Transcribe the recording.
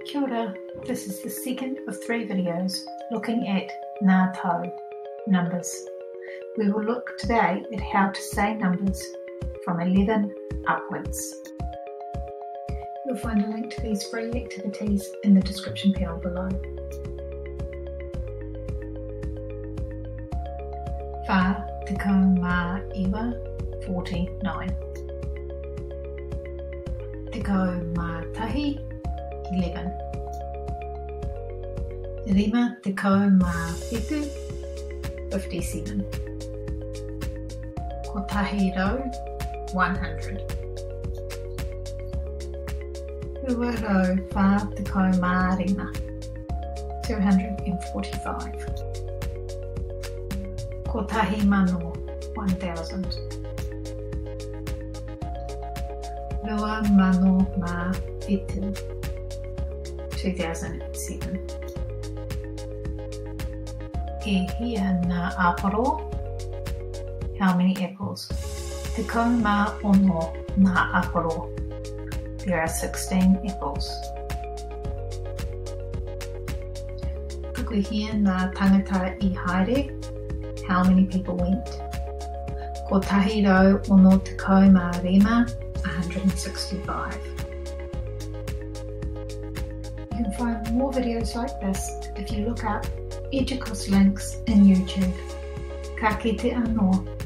Kia ora, this is the second of three videos looking at ngā tau, numbers. We will look today at how to say numbers from 11 upwards. You'll find a link to these free activities in the description panel below. Whā tekau mā iwa, 49. 11, 11. 57, 57. 100, 100. 245, 245. 1000, 1000. 2007, 2007. E hia ngā āporo? How many apples? 16 ngā āporo. There are 16 apples. Tokohia ngā tangata i haere? How many people went? 165, 165. You can find more videos like this if you look up Edukos links in YouTube. Ka kite anō.